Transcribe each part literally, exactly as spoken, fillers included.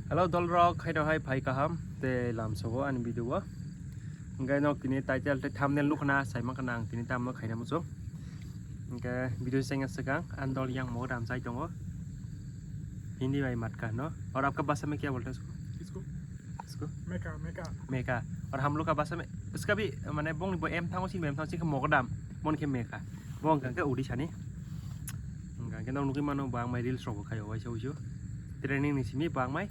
Hello dolrok, khaino hai phai kaham tei lamsogo ani video o. Hwnkhe nok tini title tei thumbnail nukha na, saimang khana ang tini tamno khaina muchung. Hwnkhe video sengya swkang ani dol yang mogo dam chai tongo. Hindi bai matka no. Aur aapka bhasha mein kya bolte hain usko? Kisko? Isko? Meka, meka. Meka. Aur hum log ka bhasha mein uska bhi mane bongni bo em thango, sini bo em thango, sini khe mogo dam. Mon khe meka. Bo hwnkha khe Odisha ni. Hwnkha khe nok nugwi mano bangmai reels rok bo khaio waisa wuisu. Training ni simi bangmai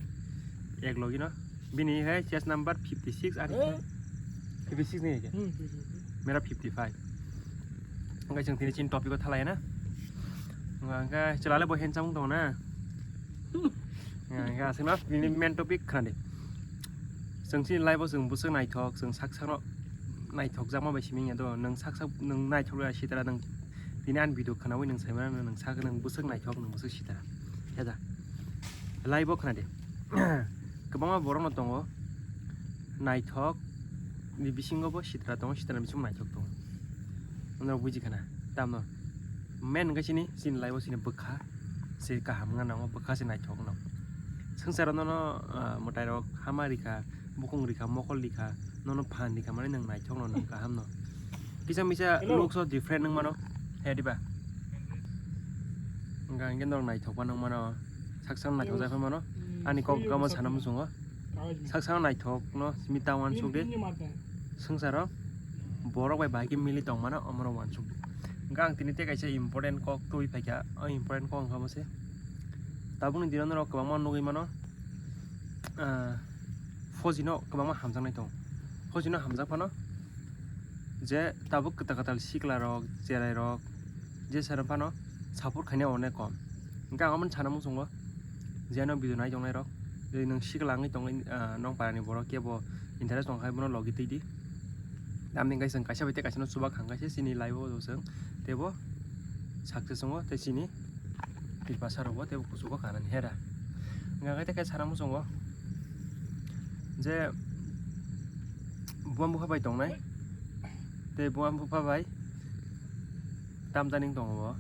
ek logi no. Bini hai chest number fifty six ani. Eh? Fifty six ni hai khe? Hmm, fifty six. Mera fifty five. Hwnkha chwng tini chini topic o thalai na. Hwnkha chwla le bo handsome wng tongo na. Hwnkha aswk no bini main topic khna di. Chwng chini life o chwng bwswk naithok, chwng sak sakno naithok jakma bai simi wngya do. Nwng sak sak nwng naithok ya sitara nwng tini ani video khnaui nwng saimano nwng sak nwng bwswk naithok nwng bwswk sitara. Heda. Life o khna di. Kwbangma borok no tongo naithok ni bisingo bo sitra tongo, sitra ni bisingo naithok tongo. Norok buji khana tamno main hwnkhe chini, chini life o chini bwkha se kaham wngna nango, bwkha se naithok no. Swngcharo nono, ah, mwtai rok hama rikha, bukung rikha, mokol rikha, nono phan rikha mani nwng naithok no, nwng kaham no. Kisa misa Hello. Looks o different wng mano, he diba? Hwnkha hwnkhe norok naithok phano wng mano, sak sak naithok jai phano mano. Ani kok kamo sana muchungo. Sak sak naithok no simi ta uansuk di. Swngcharo borok bai bahai khe mili tong mano, omorok uansuk di. Hwnkha ang tini tei kaisa important kok twi phaikha, o important kok wngkha bo se. Tabukni dino norok kwbangma nugwi mano, ah, fauji no kwbangma hamjaknai tongo. Fauji no hamjak phano je tabuk kwtal kwtal sikla rok, cherai rok, je sara phano support khainai onek kom. Hwnkhe ang omono sana muchungo je ano video nai tongnai rok, je nwng sikla wngwi tongwi, ah, nong parani borok kebo interest tongkha bono logi twi di. Tamni hwnkhe chwng kaisa bai tei kaisa no chuba kha hwnkhe chini life o chwng teibo success wngo tei chini Tripura sar rok bo teibo kuchugo kanani hera. Hwnkha khe tei khe sana muchungo je buma bupha bai tongnai tei buma bupha bai tamjani tongo bo.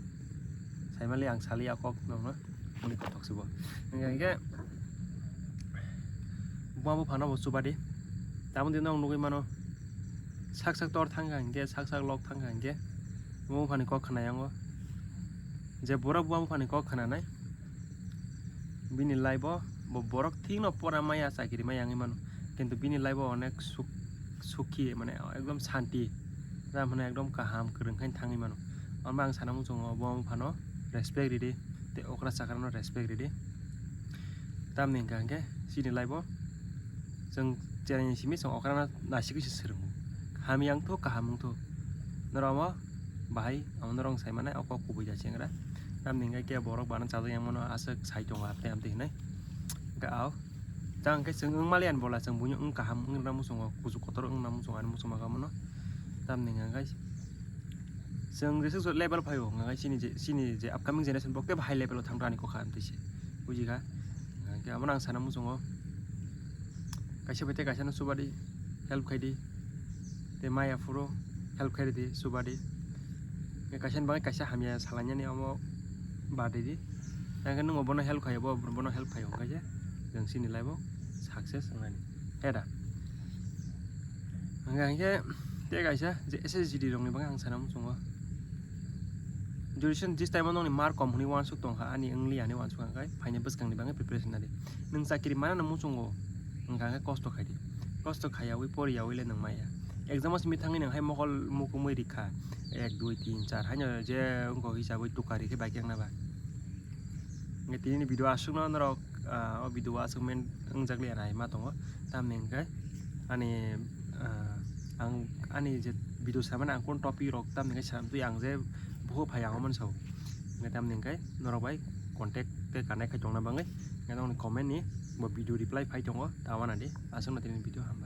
Saimali ang sali a kok nokno muni kothok se bo. Hwnkha khe buma buphano bo chuba di. Tamoni nong nugwi mano sak sak tor thangkha hwnkhe sak sak lok thangkha hwnkhe buma buphani kok khna yango. Je borok buma buphani kok khnanai bini life o bo borok thikno pora maya chakiri maya wngwi mano, kintu bini life o onek suk-, sukhi mane ekdom santi, jang phano ekdom kaham kwrwng khe thangwi mano. Omo ang sana muchungo buma buphano respect ridi tei okra chakra no respect ridi. Tamni hwnkha hwnkhe chini life o chwng cheraini simi chwng okrano nasigwi se swrwngo. Hamya wngthok, kaham wngthok. Norok omo bahai omo norok sai manai o kok kubui da chengra. Tamni hwnkhe khe borok bana chajak yang mano aswk sai tongo amtwi amtwi hinwi. Hwnkhe ao. Jang hwnkhe chwng wng maliya ni bola chwng buino wng kaham wng rwna muchungo, kuchuk kotor wngna muchungo ani muchungma khe omono. Tamni hwnkhe Chwng jesuk level phaio, hwnka khe chini je, chini je upcoming generation bo kebo high level o thangto ani kokha amtwi se, bujikha. Hwnka khe abono ang sana muchungo, kaisa bai tei kaisa no chuba di, help khai di, tei maya phuru help khai rw di, chuba di. Kaisa ni bagwi kaisa hamya salainani omo bad rw di. Hwnka khe nwng bono help khai, bo bono help khai, hwnka khe chwng chini life o success wngnani. Heda. Hwnka khe tei kaisa je S S G D rokni bagwi ang sana muchungo. Duration this time o nokni mark kom hwnwi uansuk tongkha, ani wngli ani uansuk ang khai phaini bwskangni bagwi preparation nadi. Nwng chakiri manano muchungo, hwnka khe kosto khai di. Kosto khaiyawi poriyawi le nwng maya. Exam o simi thangwi nwng hai mokol mukumui rikha, ek, dui, tin, char haino je wngkha hisabwi tukari khe bai khe wngna ba. Hwnkhe tini ni video aswkno norok, ah, o video o aswk main wngjakli ani hai ma tongo. Tamni hwnkhe ani, ah, ang ani je video samani ang kunu topic rok tamni hwnkhe sam twi ang je buphang phai ang omono sao. Hwnkhe tamni hwnkhe norok bai contact tei connect khai tongna bagwi hwnkhe nokni comment ni bo video reply phai tongo, ta uanadi. Aswkno tini video hambai.